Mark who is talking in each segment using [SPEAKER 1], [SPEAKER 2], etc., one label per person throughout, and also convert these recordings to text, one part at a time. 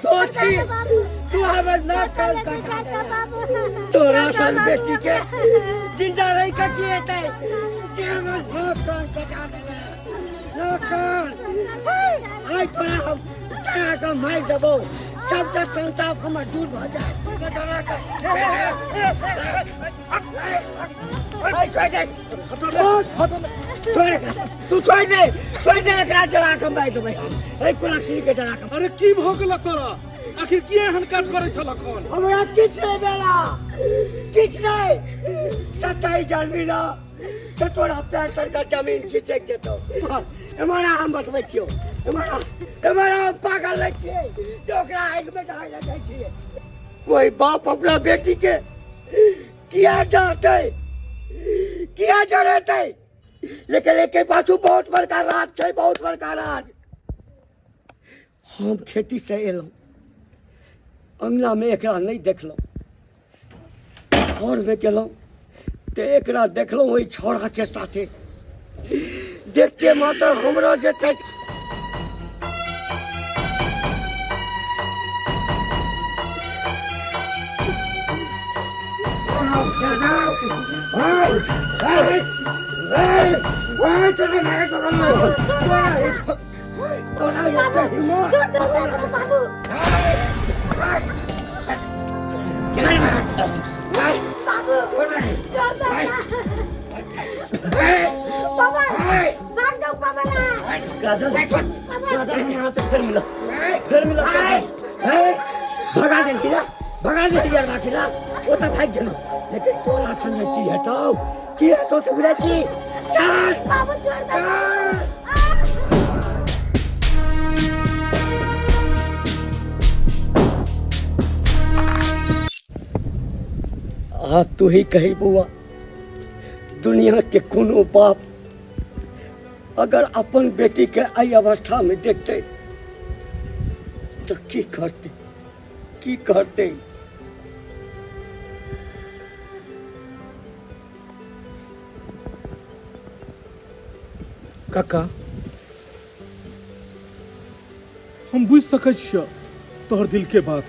[SPEAKER 1] तू छी तू हमर नाक कान कटा देला तोरा सन बेटी के जिंदा रही के की हेतै जे हमर नाक कान कटा देला नाक कान आइ तोरा हम चढ़ा कऽ मारि देबौ सबटा संताप हमर दूर भऽ जाए चढ़ा कऽ आइ छोड़ि दे छोड़ एकरा तू छोड़ दे छोड़ दे एकरा जरा के मारि देबै हम एहि कुलक्षणी के जरा के।
[SPEAKER 2] अरे की भऽ गेल तोरा? आखिर की एहन काज करै छल अखन?
[SPEAKER 1] हमरा किछु नहि भेला, किछु नहि। सच्चाई जानबी ना तऽ तोरा पैर तर के जमीन खींचैक जेतौ। एम्हर आ, हम बतबै छियौ। एम्हर आ, एम्हर आ, हम पागल नहि छियै जे ओकरा आगिमे दहाइ लए जाइ छियै। कोई बाप अपना बेटी के किया डांटै, किया जरेतै? लेकिन एक पाछू बहुत बड़का राज छै, बहुत बड़का राज। हम खेती से एलहुँ, अंगना में एकरा नहीं देखलहुँ, घर में गेलहुँ तो एकरा देखलहुँ ओहि छौड़ा के साथे। देखते मात्र हमरा जे छै
[SPEAKER 3] छोड़ दो बाबू। बाबू, छोड़ दो। बाबा, भाग जाओ बाबा ना।
[SPEAKER 1] काजल, काजल, हम यहाँ से फिर मिला, फिर मिला। भगा देलखिन ना, भगा देलखिन यार बाकी ना ओ तऽ भागि गेलौ, लेकिन तोरा संगे की हेतौ, की हेतौ से बुझै छी? चल।
[SPEAKER 3] बाबू, छोड़ दो।
[SPEAKER 1] चल। आब तू ही कही बौआ, दुनिया के कोनो बाप अगर अपन बेटी के एहि अवस्था में देखते तो की करते, की करते?
[SPEAKER 2] काका, हम बुझि सकै छियौ तोहर दिल के बात।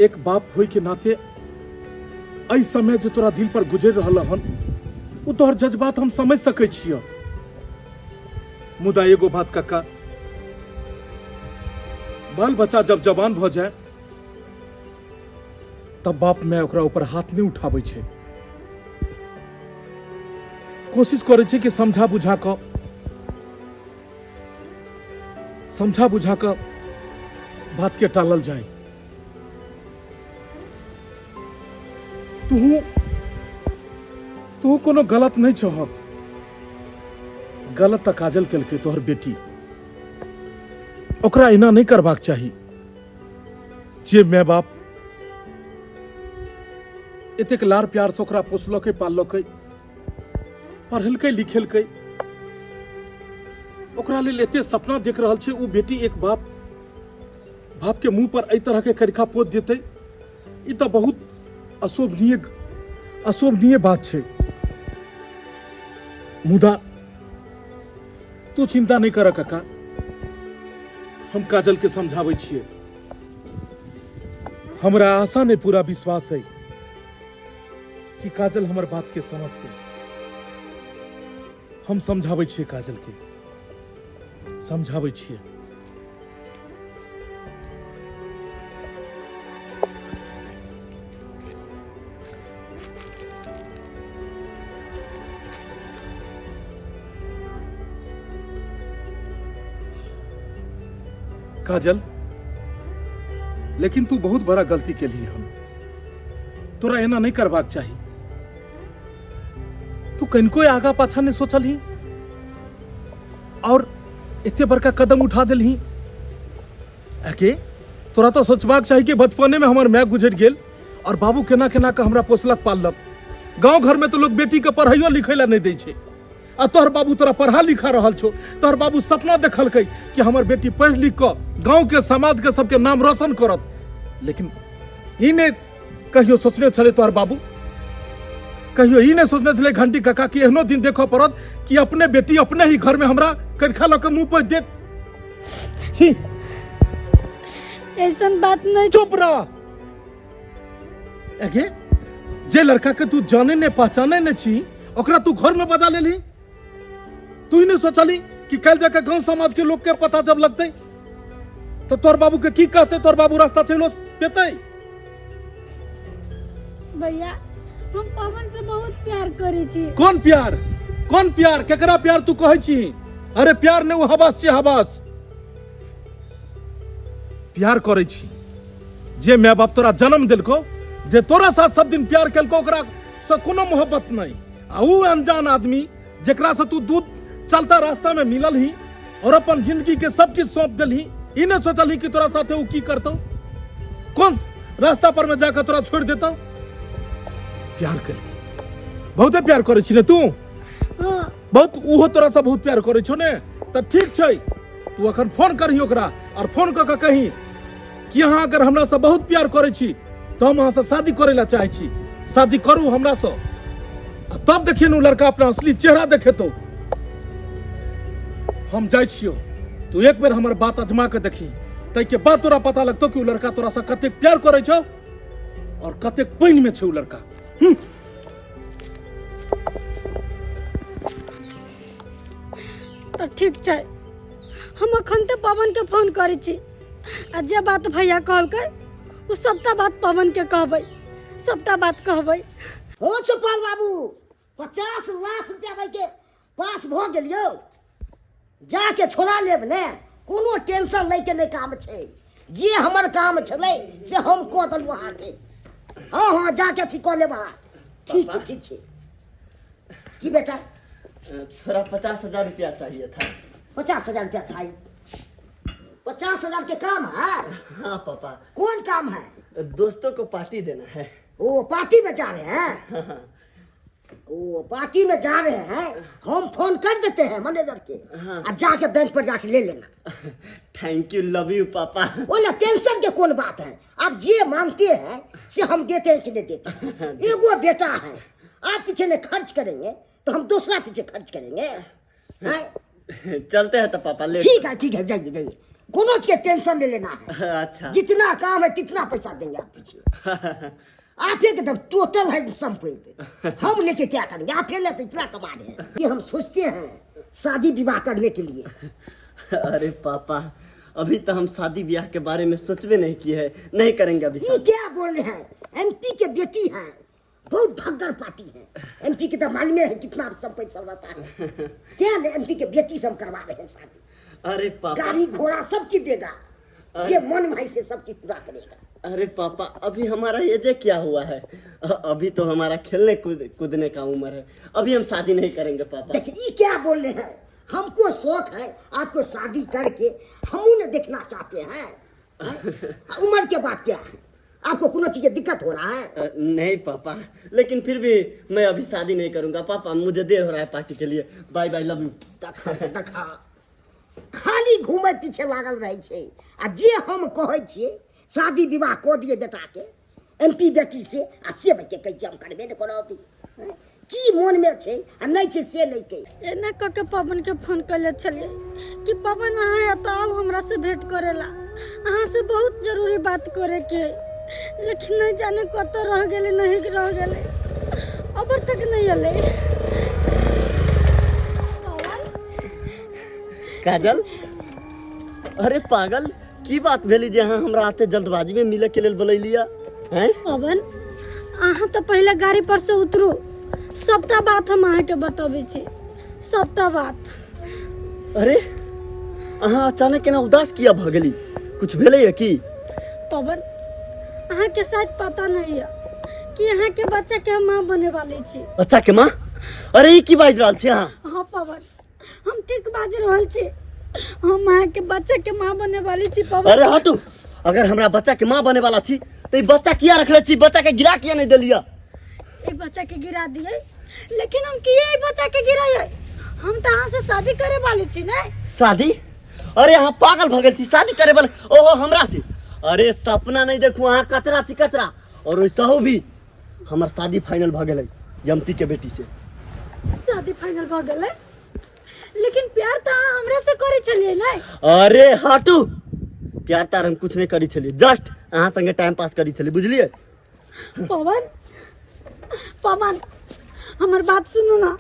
[SPEAKER 2] एक बाप होय के नाते एहि समय जे तोरा दिल पर गुजरि रहल हन ओ तोहर जज्बात हम समझ सकै छियौ। मुदा एगो बात काका, बाल बच्चा जब जवान भऽ जाए तब बाप माय ओकरा ऊपर हाथ नहीं उठाबै छै। कोशिश करै छै कि समझा बुझा कऽ, समझा बुझा कऽ बात के टालल जाए। तू तू कोनो गलत नहीं छहक। गलत तऽ काजल केलकै तोहर बेटी, ओकरा एना नहीं करबाक चाही। जे माय बाप एतेक लार प्यार से ओकरा पोसलकै पाललकै, पढ़ेलकै लिखेलकै, ओकरा लेल एते सपना देख रहल छै, ओ बेटी एक बाप बाप के मुंह पर एहि तरह के करिखा पोत देतै, ई तऽ बहुत अशोभनीय अशोभनीय बात छै। मुदा तू चिंता नहीं कर काका, हम काजल के समझाबै छियै। हमरा आशा नहीं पूरा विश्वास है कि काजल हमर बात के समझते। हम समझाबै छियै काजल के, समझाबै छियै। काजल, लेकिन तू बहुत बड़ा गलती के लिए, हम तोरा एना नहीं करबाक चाही। तू कनिको आगा पाछा नहीं सोचलही और एते बड़का कदम उठा देलही। आके तोरा तो सोचबाक चाही कि बचपने में हमर माय गुजरि गेल और बाबू केना केना के हमरा पोसलक पाललक। गांव घर में तो लोग बेटी के पढ़ाइयो लिखै ला नहीं दै छै, आ तोहर बाबू तोरा पढ़ा लिखा रहल छौ। तोहर बाबू सपना देखलकै कि हमर बेटी पढ़ि लिख कऽ गांव के समाज के सबके नाम रोशन करत, लेकिन ई नहि कहियो सोचने छलै तोहर बाबू, कहियो ई नहि सोचने छलै घंटी काका कि एहनो दिन देखऽ पड़त कि अपने बेटी अपने ही घर में हमरा करिखा लऽ कऽ मुँह पर देत। छी।
[SPEAKER 3] ऐसन बात नहीं।
[SPEAKER 2] चुप रह। एगे, जे लड़का के तू जाने ने पहचाने ने छी, ओकरा तू घर में बजा लेली। तू ही नहीं सोचली कि कल जाके गांव समाज के लोग के पता जब लगते तो तोर बाबू के की कहते? तोर बाबू रास्ता चलो पेते?
[SPEAKER 3] भैया, हम पवन से बहुत प्यार करे छी।
[SPEAKER 2] कौन प्यार? कौन प्यार? केकरा प्यार तू कहै छी? अरे प्यार ने ओ हवास छै, हवास। प्यार करै छी जे माय बाप तोरा जन्म देलको, जे तोरा साथ सब दिन प्यार केलको, ओकरा से कोनो मोहब्बत नहीं। आ ऊ अनजान आदमी जेकरा से तू दूध चलता रास्ता में मिलल ही और अपन जिंदगी के सब किछु सौंप देलही, ई नहीं सोचलही कि तोरा साथे ऊ की करतौ, कौन रास्ता पर में जाकर तोरा छोड़ देतौ। प्यार करके बहुते प्यार करै छी ने तू?
[SPEAKER 3] हाँ।
[SPEAKER 2] बहुत उहो तोरा से बहुत प्यार करै छौ ने? तऽ ठीक छै, तू अखन फोन करही ओकरा और फोन कऽ के कही कि अहाँ अगर हमरा से बहुत प्यार करै छी तऽ हम अहाँ से शादी करै ला चाहै छी, शादी करू हमरा से। आ तब देखिए नु लड़का अपना असली चेहरा देखेतो। हम जाइ छियौ, तू एक बेर हमर बात अजमा के देखी, ताहिके बाद तोरा पता लगतौ कि उ लड़का तोरा से कतेक प्यार करै छौ और कतेक पानि में छै उ लड़का।
[SPEAKER 3] तऽ ठीक छै, हम अखन तऽ पवन के फोन करै छी आ जे बात भैया कहलकै ओ सबटा बात पवन के कहबै, सबटा बात कहबै।
[SPEAKER 1] हो चौपाल बाबू, 50 लाख रुपया भाई के पास भऽ गेल यौ, जाके छोड़ा लेब ने, कोनो टेंशन लैके नहि काम छै। जे हमर काम छलै से हम कऽ देलहुँ अहाँके। हँ हँ, जाके अथी कऽ लेब अहाँ। ठीक छै, ठीक छै। की बेटा?
[SPEAKER 4] थोड़ा 50,000 रुपया चाहिए था।
[SPEAKER 1] 50,000 रुपया था? 50,000 के काम है?
[SPEAKER 4] हाँ पापा।
[SPEAKER 1] कौन काम है?
[SPEAKER 4] दोस्तों को पार्टी देना है।
[SPEAKER 1] ओ पार्टी में जा रहे हैं? ओ पार्टी में जा रहे हैं, हम फोन कर देते हैं मैनेजर के।
[SPEAKER 4] हाँ।
[SPEAKER 1] आ जाके बैंक पर जाके ले लेना।
[SPEAKER 4] Thank you, love you पापा।
[SPEAKER 1] बोला टेंशन के कौन बात है, आप जे मांगते हैं से हम देते हैं कि नहीं देते हैं? एगो बेटा है, आप पीछे नहीं खर्च करेंगे तो हम दूसरा पीछे खर्च करेंगे, हैं?
[SPEAKER 4] चलते हैं तो पापा, ले।
[SPEAKER 1] ठीक है, ठीक है, जाइए जाइए, कोनो चीज के टेंशन नहीं लेना है।
[SPEAKER 4] अच्छा।
[SPEAKER 1] जितना काम है तितना पैसा देंगे आप पीछे। आप एकदम टोटल है संपत्ति, हम लेके क्या करेंगे, आप ही लेके इतना कमा रहे हैं। ये हम सोचते हैं शादी विवाह करने के लिए।
[SPEAKER 4] अरे पापा, अभी तो हम शादी ब्याह के बारे में सोचबे नहीं किए हैं, नहीं करेंगे अभी
[SPEAKER 1] ये
[SPEAKER 4] शादी।
[SPEAKER 1] क्या बोल रहे हैं, एमपी के बेटी है, बहुत धग्गर पार्टी है, एमपी के तो मालूम है कितना संपत्ति सब रहता है, क्या एमपी के बेटी से हम करवा रहे हैं शादी।
[SPEAKER 4] अरे पापा,
[SPEAKER 1] गाड़ी घोड़ा सब चीज देगा, जे मन में है से सब चीज पूरा करेगा।
[SPEAKER 4] अरे पापा, अभी हमारा एज क्या हुआ है, अभी तो हमारा खेलने कूदने का उम्र है, अभी हम शादी नहीं करेंगे पापा।
[SPEAKER 1] देखिए ये क्या बोल रहे हैं, हमको शौक है आपको शादी करके हम उन्हें देखना चाहते हैं, हैं? उम्र के बात क्या है, आपको कोनो चीज के दिक्कत हो रहा है?
[SPEAKER 4] नहीं पापा, लेकिन फिर भी मैं अभी शादी नहीं करूंगा पापा, मुझे देर हो रहा है पार्टी के लिए, बाय बाय, लव you.
[SPEAKER 1] देखा देखा, खाली घूमे पीछे लागल रहे छै, आ जे हम कहै छियै शादी विवाह कऽ दियै बेटा के एमपी बेटी से, आ से के कहै छियै हम करबे नहि करब, की मोन में छै आ नहि छै से नहि कहि।
[SPEAKER 3] एना कऽ के पवन के फोन कयले छलियै कि पवन अहाँ एतऽ आउ हमरा से भेंट करेला, अहाँ से बहुत जरूरी बात करे के, लेकिन नहीं जाने कतऽ रह गेलै, नहीं रह गेलै, अबर तक नहीं एलै।
[SPEAKER 4] काजल, अरे पागल, की बात भेली जे अहाँ हमरा एते जल्दबाजी में मिले के लेल बोलैलिया हैं?
[SPEAKER 3] पवन, अहाँ तऽ पहिले गाड़ी पर से उतरू, सबटा बात हम अहाँके बतबै छी, सबटा बात।
[SPEAKER 4] अरे अहाँ अचानक केना उदास किया भऽ गेली, कुछ भेलैया की?
[SPEAKER 3] पवन, अहाँके शायद पता नहीं है कि अहाँके बच्चा के हम माँ बने वाली छी।
[SPEAKER 4] बच्चा के माँ? अरे ई की बाजि रहल छी अहाँ?
[SPEAKER 3] हाँ पवन, हम ठीक बाजि रहल छी, हम अहाँके बच्चा के माँ बने वाली छी पवन।
[SPEAKER 4] अरे हटू, अगर हमरा बच्चा के माँ बने वाला छी तो ई बच्चा किया रखले छी, बच्चा के गिरा किया नहीं देलिया?
[SPEAKER 3] ई बच्चा के गिरा दिए, लेकिन हम किए ई बच्चा के गिराइए, हम तो अहाँ से शादी करे वाली छी ने।
[SPEAKER 4] शादी? अरे अहाँ पागल भऽ गेल छी, शादी करे वाले ओहो हमरा से? अरे सपना नहीं देखू, अहाँ कचरा छी कचरा, और वैसहु भी हमर शादी फाइनल भऽ गेलै एमपी के बेटी से।
[SPEAKER 3] शादी फाइनल भऽ गेलै? लेकिन प्यार तऽ अहाँ हमरा से करै छलियै ने।
[SPEAKER 4] अरे हटू, प्यार तार हम कुछ नहीं करी छलियै, जस्ट अहाँ संगे टाइम पास करी छलियै, बुझलियै?
[SPEAKER 3] पवन, पवन, हमर बात सुनू ना।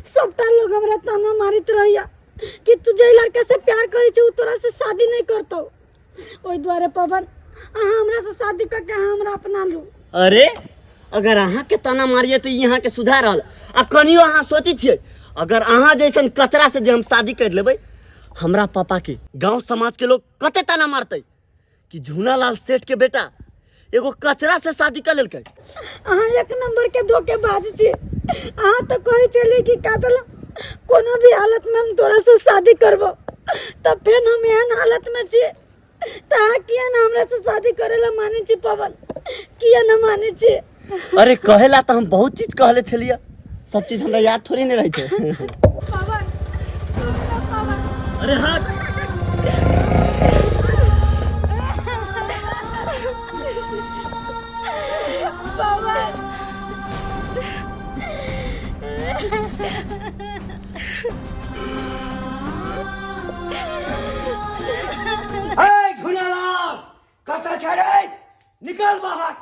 [SPEAKER 3] सबटा लोग हमरा ताना मारित रहैया कि तू जे लड़का से प्यार करै छै उ तोरा से शादी नहीं करतौ। ओहि दुआरे पवन, अहाँ हमरा से शादी करके अहाँ हमरा अपना लू।
[SPEAKER 4] अरे अगर अहाँ के ताना मारिए तऽ ई अहाँ के सुझा रहल, आ कनियो अहाँ सोचै छियै अगर अहाँ जैसन कचरा से जे हम शादी कर लेबै, हमरा पापा के गांव समाज के लोग कते ताना मारतै कि झूनालाल सेठ के बेटा एगो कचरा से शादी कर लेलकै।
[SPEAKER 3] अहाँ एक नंबर के धोखेबाज छी। अहाँ तऽ कहै छलियै कि काजल कोनो भी हालत में हम तोरा से शादी करबो, तब फेर हम एहन हालत में छी तऽ अहाँ किया ना हमरा से शादी करे ला मानै छी पवन, किया ना मानै छी?
[SPEAKER 4] अरे कहेला तऽ हम बहुत चीज कहले छलियै, सब चीज हमरा याद थोड़ी नहीं रहै छै।
[SPEAKER 3] पवन, सुन ना पवन।
[SPEAKER 4] अरे हट।
[SPEAKER 3] पवन।
[SPEAKER 1] ए झुनालाल, कतऽ छै रे? निकल बाहर।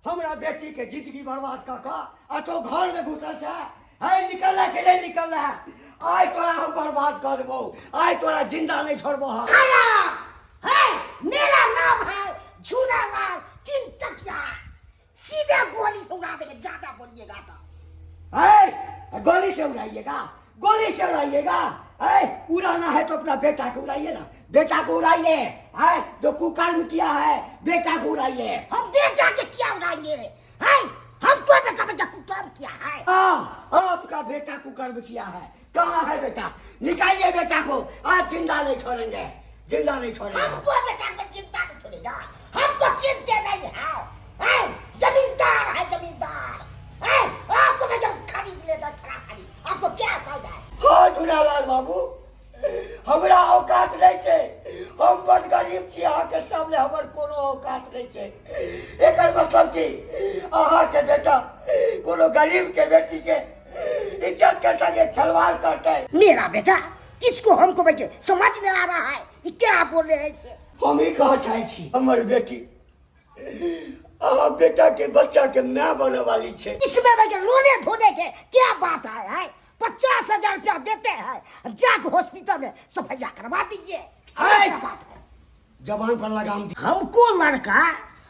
[SPEAKER 1] हमरा बेटी के जिंदगी बर्बाद कऽ कऽ आ तो घर में घुसल छै। है निकलना कि नहीं निकलना है? आइ तोरा हम बर्बाद कऽ देबौ, आइ तोरा जिंदा नहीं छोड़बो हम।
[SPEAKER 5] है, मेरा नाम है झूनालाल तीन टकिया, सीधे गोली से उड़ा देंगे, ज्यादा बोलिएगा तो।
[SPEAKER 1] है गोली से उड़ाइएगा, गोली से उड़ाइएगा। है उड़ाना है तो अपना बेटा को उड़ाइए ना, बेटा को उड़ाइए। है जो कुकर्म किया है बेटा को उड़ाइए।
[SPEAKER 5] हम बेटा के क्या उड़ाएंगे? है हमको बेटा बेटा कुकर्म किया है।
[SPEAKER 1] हाँ, आपका बेटा कुकर्म किया है। कहाँ है बेटा? निकालिए बेटा को, आज जिंदा नहीं छोड़ेंगे, जिंदा नहीं छोड़ेंगे।
[SPEAKER 5] हमको बेटा को जिंदा नहीं छोड़ेगा, हमको चिंता नहीं है। है जमींदार है, जमींदार है। आपको मैं जब खरीद लेता खड़ा खड़ी, आपको क्या फायदा है?
[SPEAKER 1] हाँ झूलालाल बाबू, हमरा औकात नहीं छै, हम बड़ गरीब छी, अहाँ के सामने हमर कोनो औकात नहीं छै। एकर मतलब कि अहाँ के बेटा कोनो गरीब के बेटी के इज्जत के संगे खिलवाड़ करते।
[SPEAKER 5] मेरा बेटा किसको हमको बेटे समझ नहीं आ रहा है, ये क्या बोल रहे हैं इसे?
[SPEAKER 1] हम ही कह चाहे छी हमर बेटी अहाँ बेटा के बच्चा के my बने वाली छै।
[SPEAKER 5] इसमें बेटे रोने धोने के क्या बात है, है? 50,000 रुपया देते हैं, जाके हॉस्पिटल में सफाइया करवा दीजिए।
[SPEAKER 1] है।
[SPEAKER 5] क्या बात है?
[SPEAKER 1] जबान पर लगाम दी।
[SPEAKER 5] हमको लड़का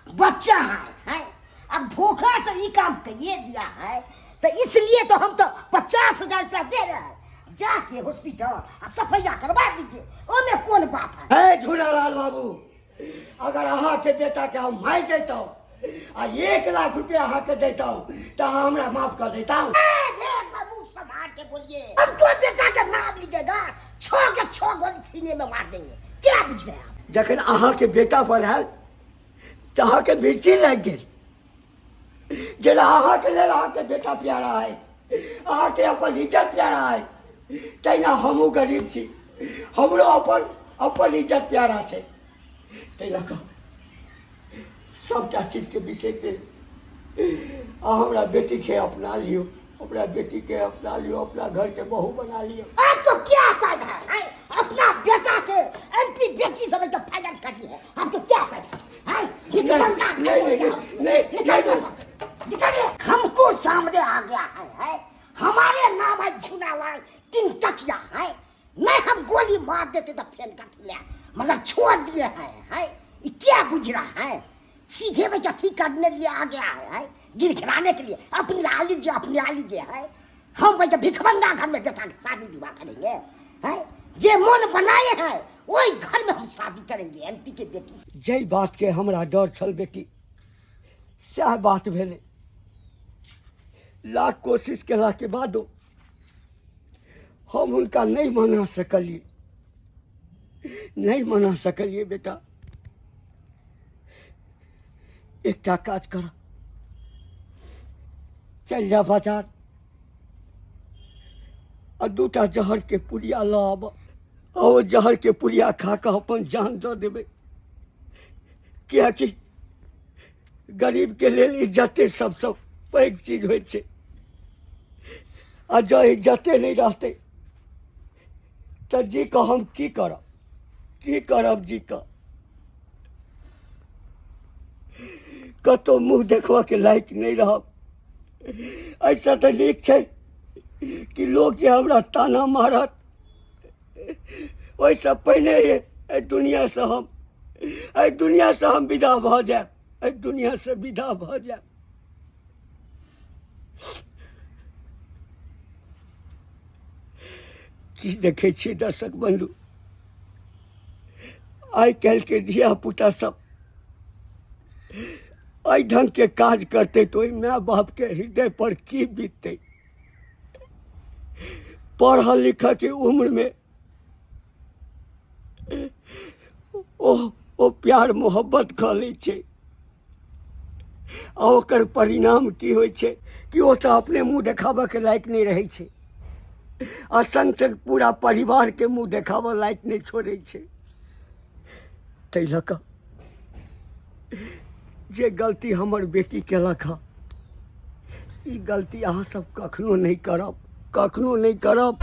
[SPEAKER 5] बच्चा है, है? अब धोखा से ये काम किए दिया है तो इसलिए तो हम तो 50,000 रुपया दे रहे हैं, जाके हॉस्पिटल और सफाइया करवा दीजिए, ओमे कौन बात है?
[SPEAKER 1] है झूलालाल बाबू, अगर अहाँ के बेटा के हम मारि देता आ 1 लाख रुपया अहाँ के देता तो अहाँ हमरा माफ कर देता।
[SPEAKER 5] बाबू संभाल के बोलिए, हमको बेटा के नाम लीजिएगा 6 के 6 गोली छीने में मार देंगे, क्या बुझ गए आप?
[SPEAKER 1] जखन अहाँ के बेटा पर आयल तो अहाँ के मिर्ची लग गेल, जेना अहाँ के लेल अहाँ के बेटा प्यारा है, अहाँ के अपन इज्जत प्यारा है, तहिना हमहूँ गरीब छी, हमरो अपन अपन इज्जत प्यारा छै। ताहि लऽ कऽ सबटा चीजके बिसरि गेल आ हमरा बेटीके अपना लियौ, अपना बेटीके अपना लियौ, अपना घरके बहू बना लियौ।
[SPEAKER 5] आपको क्या फायदा है? अपना बेटा के एमपी बेटी समझ के फायदा कर दिए, आपको क्या फायदा है? ये
[SPEAKER 1] नहीं,
[SPEAKER 5] बंदा
[SPEAKER 1] नहीं, नहीं, नहीं,
[SPEAKER 5] निकल
[SPEAKER 1] नहीं,
[SPEAKER 5] निकलिए, हमको सामने आ गया है, है? हमारे नाम है झूनालाल तीन टकिया है, नहीं हम गोली मार देते तो फेन का लिया, मगर छोड़ दिए हैं, है? ये क्या बुझ रहा है? सीधे में अथी करने लिए आ गया है, है? गिड़गिड़ाने के लिए अपनी आ लीजिए, अपनी आ लीजिए, है? हम वही भिखमंगा घर में बेटा के शादी विवाह करेंगे, है? जे मन बनाए हैं वही घर में हम शादी करेंगे एमपी के बेटी से।
[SPEAKER 1] जै बात के हमरा डर छल बेटी, सएह बात भेलै। लाख कोशिश केला के बादो हम हुनका नहीं मना सकलिए, नहीं मना सकलिए बेटा। एकटा काज कर, चल जा बाजार आ दूटा जहर के पुड़िया लऽ आब, आ ओ जहर के पुड़िया खा कऽ अपन जान दऽ देबै, कियाकि गरीब के लेल इज्जते सबसँ पैघ चीज होइ छै, आ जँ इज्जते नहि रहतै तऽ जी कऽ हम की करब, की करब जी कऽ? कतहु मुँह देखबऽके लायक नहि रहब। एहिसँ तऽ नीक छै कि लोक जे हमरा ताना मारत, ओहिसँ पहिने एहि दुनिआँसँ हम, एहि दुनिआँसँ हम विदा भऽ जायब, एहि दुनिआँसँ विदा भऽ जायब। की देखै छियै दर्शक बन्धु, आइ काल्हिके धिया पुता सब एहि ढङ्गके काज करतै तऽ ओहि माय बापके हृदय पर की बीततै? पढ़ल लिखऽके उम्रमे ओ प्यार मोहब्बत कऽ लै छै आ ओकर परिणाम की होइ छै कि ओ तऽ अपने मुँह देखाबऽके लायक नहि रहै छै आ सङ्ग सङ्ग पूरा परिवारके मुँह देखाबऽ लायक नहि छोड़ै छै। ताहि लऽ कऽ जे गलती हमर बेटी केलक हँ, ई गलती अहाँ सब कखनो नहि करब, कखनो नहि करब।